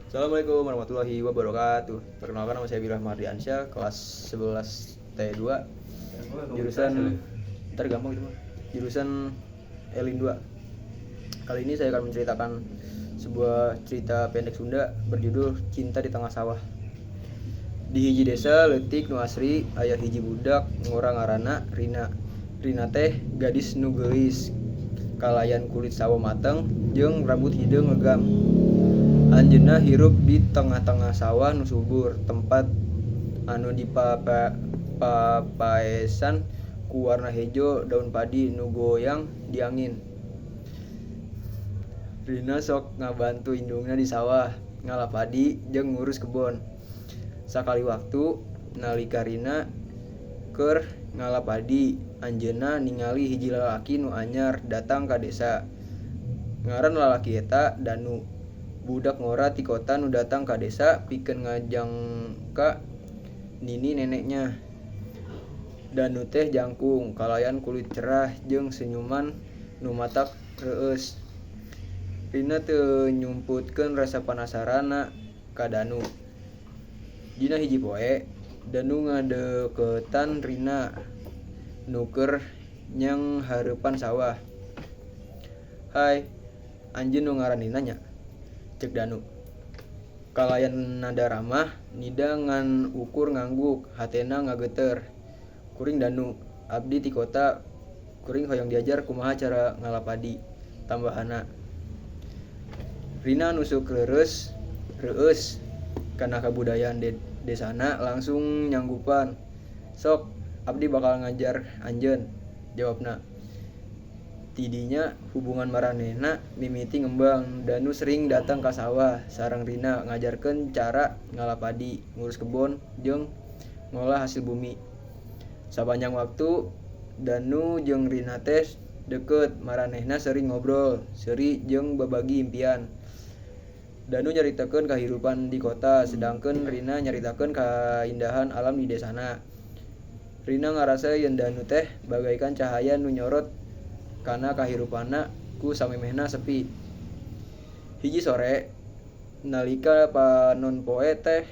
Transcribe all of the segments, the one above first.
Assalamualaikum warahmatullahi wabarakatuh. Perkenalkan, nama saya Birah Mardiansyah, kelas 11 T2, jurusan, ntar gampang itu mah. Jurusan Elin 2. Kali ini saya akan menceritakan sebuah cerita pendek Sunda berjudul Cinta di Tengah Sawah. Di hiji desa leutik nu asri aya hiji budak ngora ngaranna Rina. Rina teh gadis nu geulis kalayan kulit sawo mateng jeung rambut hideung legam. Anjeunna hirup di tengah-tengah sawah nu subur, tempat anu dipapaesan ku warna hejo daun padi nu goyang di angin. Rina sok ngabantu indungna di sawah, ngala padi jeung ngurus kebon. Sakali waktu, nalika Rina keur ngala padi, anjeunna ningali hiji lalaki nu anyar datang ka desa. Ngaran lalaki eta Danu, budak ngora ti kota nu datang ka desa pikeun ngajangka nini neneknya. Danu teh jangkung, kalayan kulit cerah jeung senyuman nu matak reueus. Rina teu nyumputkeun rasa panasaranna ka Danu. Dina hiji poe, Danu ngadeukeutan Rina nu keur nyanghareupan sawah. "Hai, anjeun nu ngaran Rina nya?" Ceuk Danu. Kalayan nada ramah, Nida ngan ukur ngangguk, hatena ngageuteur. "Kuring Danu, abdi ti kota, kuring hoyong diajar kumaha cara ngala padi," tambahna. Rina anu sok reueus kana kabudayaan desana langsung nyanggupan. "Sok, abdi bakal ngajar anjeun," jawabna. Ti dinya hubungan maranehna mimiti ngembang. Danu sering datang ka sawah sareng Rina, ngajarkeun cara ngala padi, ngurus kebon, jeung ngolah hasil bumi. Sapanjang waktu Danu jeung Rina teh deukeut, maranehna sering ngobrol, seuri jeung babagi impian. Danu nyaritakeun kahirupan di kota, sedangkeun Rina nyaritakeun kaindahan alam di desana. Rina ngarasa yen Danu teh bagaikan cahaya nu nyorot kana kahirupanna ku samemehna sepi. Hiji sore, nalika panon poe teh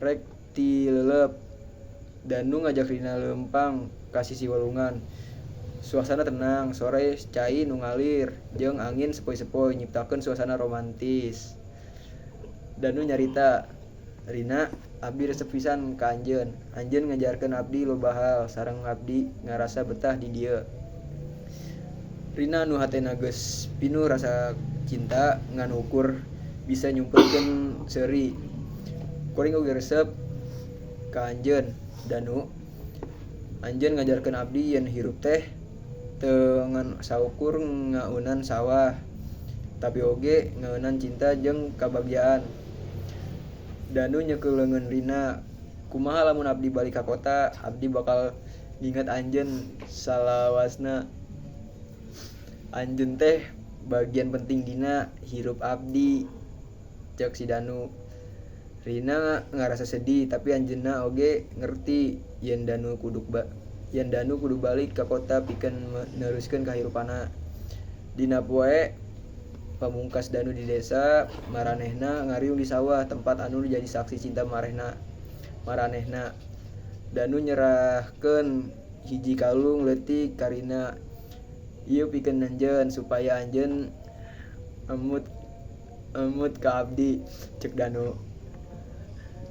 rek tilelep, Danu ngajak Rina leumpang ka sisi walungan. Suasana tenang, sora cai nu ngalir jeung angin sepoi-sepoi nyiptakeun suasana romantis. Danu nyarita, "Rina, abdi resep pisan ka anjeun. Anjeun ngajarkeun abdi loba hal sareng abdi ngarasa betah di dieu." Rina anu hatena geus pinuh rasa cinta ngan ukur bisa nyumputkeun seuri. "Kuring oge resep ka anjeun, Danu. Anjeun ngajarkeun abdi yen hirup teh teu ngan saukur ngaeunan sawah, tapi oge ngaeunan cinta jeung kabagjaan." Danu nyeukeul leungeun Rina. "Kumaha lamun abdi balik ka kota, abdi bakal nginget anjeun salawasna. Anjeun teh bagian penting dina hirup abdi," ceuk si Danu. Rina ngarasa sedih, tapi anjeunna oge ngerti yen Danu kudu balik ka kota pikeun neruskeun kahirupanna. Dina poe pamungkas Danu di desa, maranehna ngariung di sawah, tempat anu jadi saksi cinta maranehna. Danu nyerahkeun hiji kalung leutik ka Rina. "Ieu pikeun anjeun supaya anjeun emut emut ka abdi," ceuk Danu.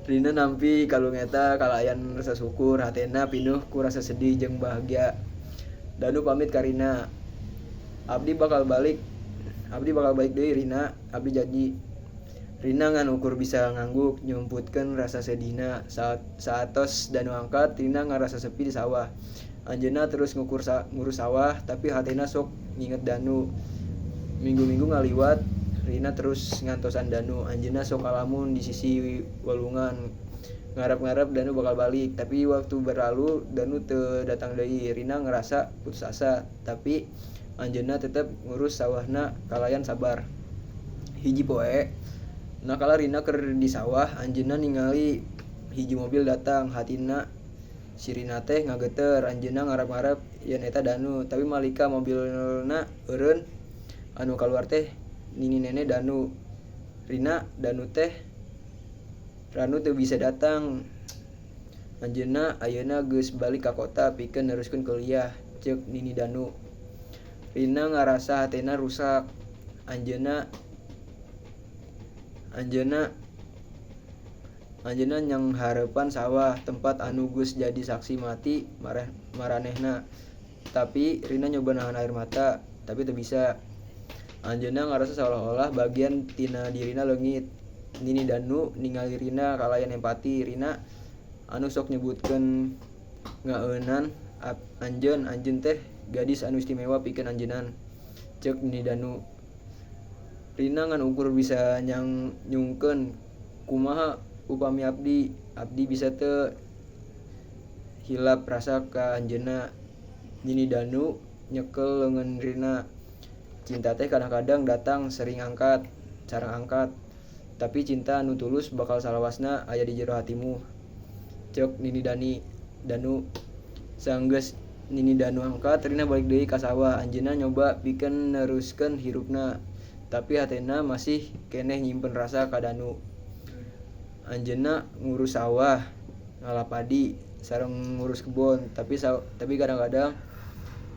Rina nampi kalung eta kalayan rasa syukur, hatena pinuh ku rasa sedih jeung bahagia. Danu pamit ka Rina. "Abdi bakal balik deui, Rina, abdi janji." Rina ngan ukur bisa ngangguk nyumputkeun rasa sedihna. Saatos Danu angkat, Rina ngarasa sepi di sawah. Anjeunna terus ngurus sawah, tapi hatena sok nginget Danu. Minggu-minggu ngaliwat, Rina terus ngantosan Danu. Anjeunna sok ngalamun di sisi walungan, ngarep-ngarep Danu bakal balik, tapi waktu berlalu, Danu teu datang deui. Rina ngarasa putus asa, tapi anjeunna tetep ngurus sawahna kalayan sabar. Hiji poe, nalika Rina keur di sawah, anjeunna ningali hiji mobil datang. Hatina si Rina teh ngageuteur, anjeunna ngarep-ngarep yen eta Danu, tapi malika mobilna eureun, anu kaluar teh nini nene Danu. Rina, Danu teh Ranu teu bisa datang. Anjeunna ayeuna geus balik ka kota pikeun neruskeun kuliah, ceuk Nini Danu. Rina ngarasa hatena rusak. Anjeunna anjeunna anjeunna nyanghareupan sawah, tempat anu geus jadi saksi mati maranehna. Tapi Rina nyoba nahan air mata, tapi teu bisa. Anjeunna ngarasa saolah-olah bagian tina dirina leungit. Nini Danu ningali Rina kalayan empati. Rina anu sok nyebutkeun ngaeunan anjeun, anjeun teh gadis anu istimewa pikeun anjeunna, ceuk Nini Danu. Rina ngan ukur bisa nyungkeun, kumaha upami abdi, abdi bisa teu hilap rasa ka anjeunna. Nini Danu nyekel leungeun Rina. Cinta teh kadang-kadang datang sering angkat, sareng angkat. Tapi cinta anu tulus bakal salawasna aya di jero hatimu, ceuk Nini Danu. Sanggeus Nini Danu angkat, Rina balik deui ka sawah. Anjeunna nyoba pikeun neruskeun hirupna, tapi hatena masih keneh nyimpen rasa ka Danu. Anjeunna ngurus sawah, ngala padi, sareng ngurus kebon, tapi kadang-kadang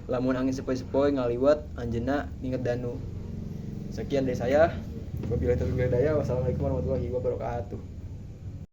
lamun angin sepoi-sepoi ngaliwat, anjeunna nginget Danu. Sekian dari saya. Wabillahi taufiq wal hidayah. Wassalamualaikum warahmatullahi wabarakatuh.